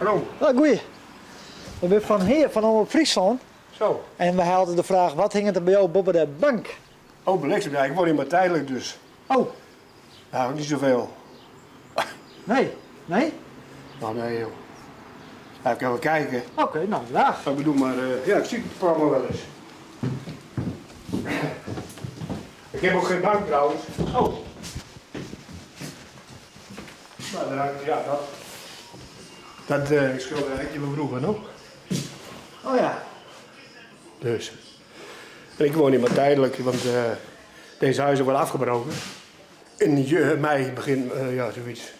Hallo. Ah, goeie. We binne fan hear fan Omrop Fryslân. Zo. En we hawwe de fraach, wat hinget der by jo boppe de bank? Oh, bliksem. Ja, ik wol hjir mar tydlik dus. Oh. Nou, niet zoveel. Nee, nee? Nou, nee joh. Ja, ik kan wel kijken. Oké, nou, graag. Ik bedoel maar, eh, ja, ik zie het programma wel eens. Ik heb ook geen bank trouwens. Oh. Maar daar, ja, dat, dat uh, schilderijtje van vroeger nog. Oh ja. Dus. En ik woon hier maar tijdelijk, want uh, deze huizen worden afgebroken. In mei, begin, uh, ja, zoiets.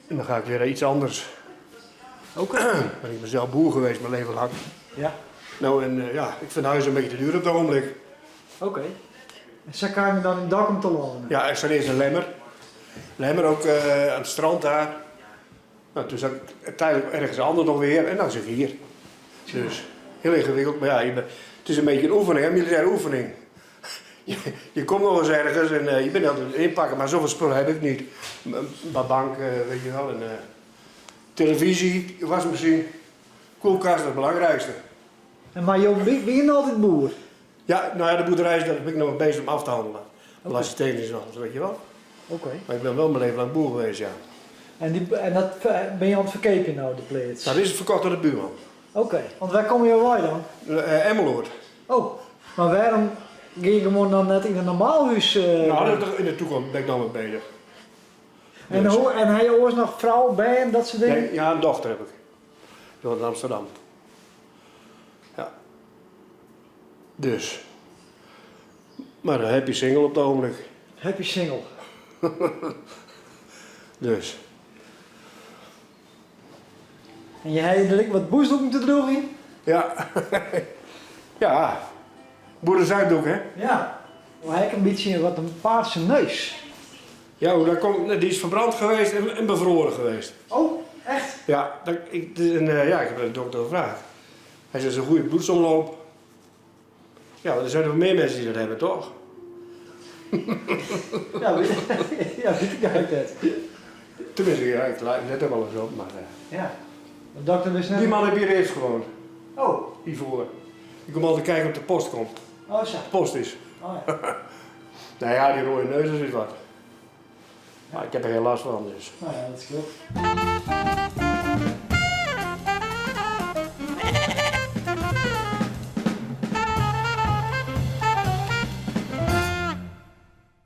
En dan ga ik weer iets anders. Oké. Ben ik ben zelf boer geweest mijn leven lang. Ja. Nou, en uh, ja, ik vind huizen een beetje te duur op het ogenblik. Oké. Okay. En ze kwamen dan in Dokkum te wonen? Ja, ik zat eerst in Lemmer. Lemmer ook uh, aan het strand daar. Nou, toen zat ik tijdelijk ergens anders nog weer en dan zit ik hier. Dus heel ingewikkeld, maar ja, je bent, het is een beetje een oefening, een militaire oefening. Je, je komt nog eens ergens en uh, je bent altijd inpakken, maar zoveel spullen heb ik niet. Een paar banken, weet je wel, en uh, televisie, wasmachine, koelkast, dat is het belangrijkste. En maar jo wiene altyd boer? Ja, nou ja, de boerderij is, daar ben ik nog bezig om af te handelen. Okay. Lastig technisch nog, weet je wel. Oké. Okay. Maar ik ben wel mijn leven lang boer geweest, ja. En, die, en dat ben je aan het verkopen nou, de pleats? Dat is verkocht door de buurman. Oké, okay. Want waar kom je bij dan? Uh, Emmeloord. Oh, maar waarom ga je gewoon dan net in een normaal huis? Uh, nou, dat, in de toekomst ben ik nog mee bezig. En, dus. hoe, en hij ooit nog vrouw bij en dat soort dingen? Nee, ja, een dochter heb ik. Die woont in Amsterdam. Ja. Dus. Maar een happy single op het ogenblik. Happy single. dus. En je hebt er wat boesdoeken te droegen? Ja. ja. Boerenzakdoek, hè? Ja. Maar hij heeft een beetje wat een paarse neus. Ja, hoe dat komt, die is verbrand geweest en, en bevroren geweest. Oh, echt? Ja, dat, ik, en, uh, ja, ik heb de dokter gevraagd. Hij zei, het is een goede bloedsomloop. Ja, er zijn er meer mensen die dat hebben, toch? ja, weet, ja, weet ik eigenlijk net. Tenminste, ja, ik let er wel eens op, maar... Uh, ja, de dokter wist net... Die man heeft hier eerst gewoond. Oh. Hiervoor. Ik kom altijd kijken of de post komt. Oh, zo. Post is. Oh, ja. nou ja, die rode neus is wat. Maar ik heb er geen last van, dus. Nou ja, dat scheelt.